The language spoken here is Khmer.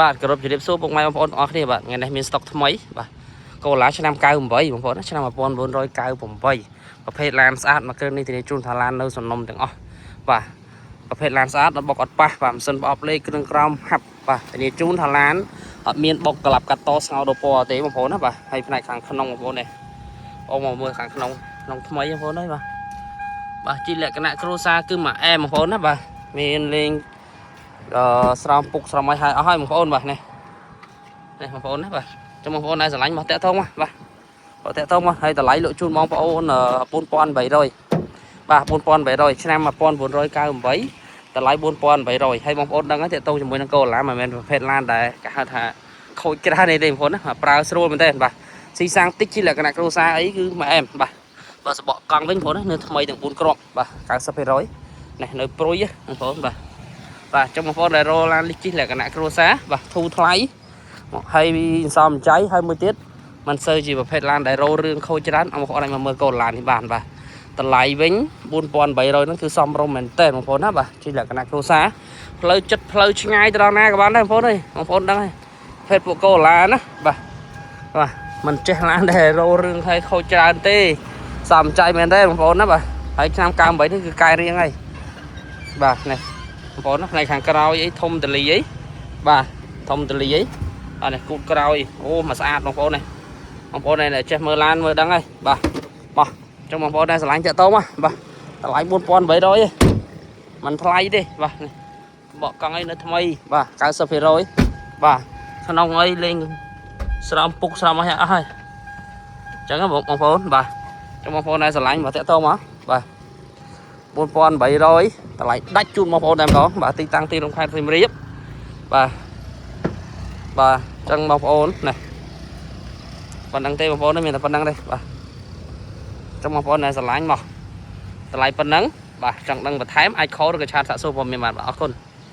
បាទគោរពជម្រាបសួរពុកម៉ែបងប្អូនទាំងអស់គ្នាបាទថ្ងៃនេះមានស្តុកថ្មីបាទកូឡាឆ្នាំ98បងប្អូនណាឆ្នាំ1998ប្រភេទឡានស្អាតមួយគ្រឿងនេះធានាជូនថាឡាននៅសំណុំទាំងអស់បាទប្រភេទឡានស្អាតអត់បុកអត់ប៉ះបាទម៉ាស៊ីនប្រអប់លេខគ្រឿងក្រោមហាប់បាទធានាជូនថាឡានអត់មានបុកក្លាប់កាត់តស្ងោរដូរពណ៌ទេបងប្អូនណាបាទហើយផ្នែកខាងក្នុងបងប្អូននេះអូមកមើលខាងក្នុងក្នុងថ្មីបងប្អូនអើយបាទបាទជាលក្ខណៈគ្រួសារគឺមួយអែមបងប្អូនណាបាទមានលេង អឺស្រោមពុកស្រោមឲ្យហើយអស់ហើយបងប្អូនបាទនេះនេះបងប្អូនណាបាទចាំបងប្អូនដែលស្រឡាញ់មកតាក់ទងមកបាទមកតាក់ទងមកហើយតម្លៃលក់ជូនបងប្អូន4800បាទ4800ឆ្នាំ1998តម្លៃ4800ហើយបងប្អូនដឹងហើយតាក់ទងជាមួយនឹងកូឡាមិនមែនប្រភេទឡានដែលគេហៅថាខូចច្រើនទេបងប្អូនណាបាទប្រើស្រួលមែនទេបាទស៊ីសាំងតិចជាលក្ខណៈគ្រួសារអីគឺមួយអែមបាទបាទសបកកង់វិញបងប្អូនណានៅថ្មីទាំង4គ្រាប់បាទ90%នេះនៅព្រុយបងប្អូនបាទ បាទចុងបងប្អូនដែលរកឡានលិះជិះលក្ខណៈគ្រួសារបាទធូរថ្លៃមកហើយសំចៃហើយមួយទៀតមិនសូវជាប្រភេទឡានដែលរោរឿងខូចច្រើនបងប្អូនអាចមកមើលកូនឡាននេះបានបាទតម្លៃវិញ4800ហ្នឹងគឺសមរម្យមែនតើបងប្អូនណាបាទជាលក្ខណៈគ្រួសារផ្លូវចិត្តផ្លូវឆ្ងាយទៅដល់ណាក៏បានដែរបងប្អូនអើយបងប្អូនដឹងហើយប្រភេទពួកកូឡាណាបាទបាទមិនចេះឡានដែលរោរឿងហើយខូចច្រើនទេសំចៃមែនទេបងប្អូនណាបាទហើយឆ្នាំ98នេះគឺកែរៀងហើយបាទនេះ បងប្អូនណាផ្នែកខាងក្រោយអីធំតលីអីបាទធំតលីអីបាទនេះគូតក្រោយអូមកស្អាតបងប្អូននេះបងប្អូននេះចេះមើលឡានមើលដឹងហើយបាទបោះចុងបងប្អូនដែរស្រឡាញ់តាក់តងមកបាទតម្លៃ4800ឯងមិនថ្លៃទេបាទនេះបកកង់អីនៅថ្មីបាទ90%បាទក្នុងអីលេងស្រោមពុកស្រោមអីអស់ហើយអញ្ចឹងបងប្អូនបាទចុងបងប្អូនដែរស្រឡាញ់មកតាក់តងមកបាទ4800តម្លៃដាច់ជូនបងប្អូនតែម្ដងបាទទីតាំងទីរួមខេត្តសៀមរាបបាទបាទអញ្ចឹងបងប្អូនណាប៉ុណ្្នឹងទេបងប្អូនមានតែប៉ុណ្្នឹងទេបាទអញ្ចឹងបងប្អូនដែលស្រឡាញ់មកតម្លៃប៉ុណ្្នឹងបាទចង់ដឹងបន្ថែមអាច call ឬក៏ chat សាកសួរព័ត៌មានបានបាទអរគុណ។